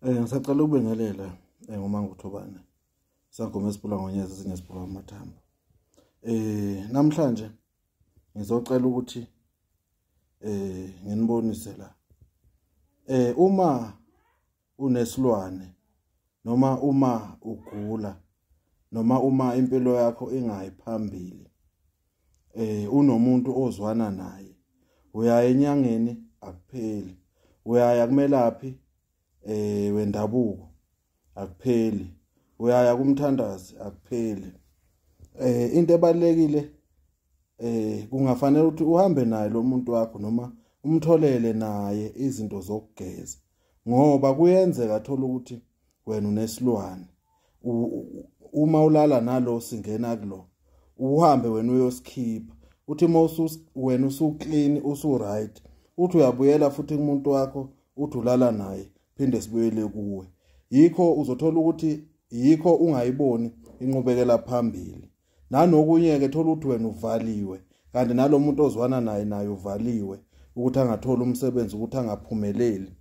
Ngisacela ukubingelela ngoManguthobane. Sangoma esiphula ngonyezi esinye siphula amathambo. Namhlanje ngizocela ukuthi nginibonise la. Uma unesilwane noma uma ugula noma uma impilo yakho ingayi phambili, unomuntu ozwana naye, uyaya enyangeni akupheli, uyaya kumelaphi wendabuko akupheli, uyaya kumthandazi akupheli. Into ebalekile kungafanele ukuthi uhambe naye lo muntu wakho noma umtholele naye izinto zokugeza, ngoba kuyenzeka thola ukuthi wena unesilwane, uma ulala nalo singena kulo, uhambe wena uyosikhipha, uthi wena usu clean usu right, uthi uyabuyela futhi kumuntu wakho uthi ulala naye, phinde sibuyele kuwe. Yikho uzothola ukuthi yikho ungayiboni inqubekela phambili. Nanokunye ke thola ukuthi wena uvaliwe, kanti nalomuntu ozwana naye naye uvaliwe ukuthi angathola umsebenzi, ukuthi angaphumeleli.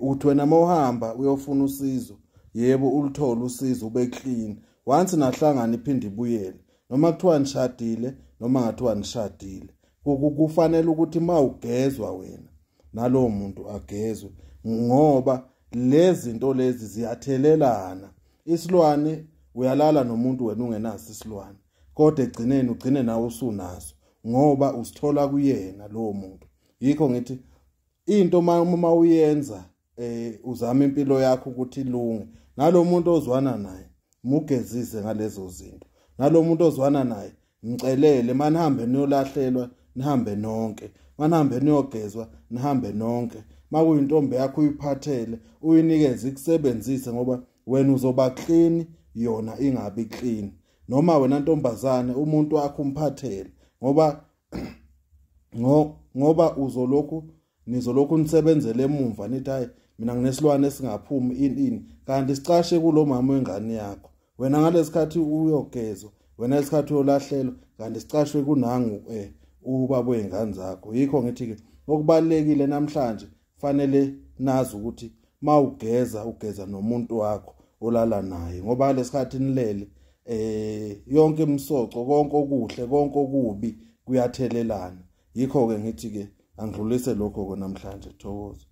Uthi wena mawuhamba uyofuna usizo, yebo uluthola usizo ube clean, once nahlangana iphinde ibuyele, noma kuthiwa nishadile noma ngathiwa nishadile, kufanele ukuthi mawugezwa wena nalowo muntu agezwe, ngoba lezi zinto lezi ziyathelelana. Isilwane uyalala nomuntu wena ungenaso isilwane, kodwa egcineni ugcine nawe usunaso ngoba usithola kuyena lowo muntu. Yikho ngithi into uma uyenza uzama impilo yakho ukuthi ilunge, nalomuntu ozwana naye mugezise ngalezo zinto, nalomuntu ozwana naye mcelele, manihambe niyolahlelwa nihambe nonke, manihambe niyogezwa nihambe nonke. Makuyintombi yakho uyiphathele uyinikeze ikusebenzise, ngoba wena uzoba clean yona ingabi clean. Noma wena ntombazane umuntu wakho umphathele, ngoba ngoba uzolokhu nizolokhu nisebenzele emumva nithi hayi mina nginesilwane esingaphumi ini, kanti sicashe kulo mama wengane yakho. Wena ngalesikhathi uyogezwa, wena lesikhathi uyolahlelwa, kanti sicashwe kunangu ubaba wengane zakho. Yikho ngithi ke okubalekile namhlanje fanele nazi ukuthi mawugeza ugeza nomuntu wakho olala naye, ngoba lesikhathi nilele yonke imisoco, konke okuhle konke okubi kuyathelelana. Yikho ke ngithi ke angidlulise lokho ke namhlanje. Thokoza.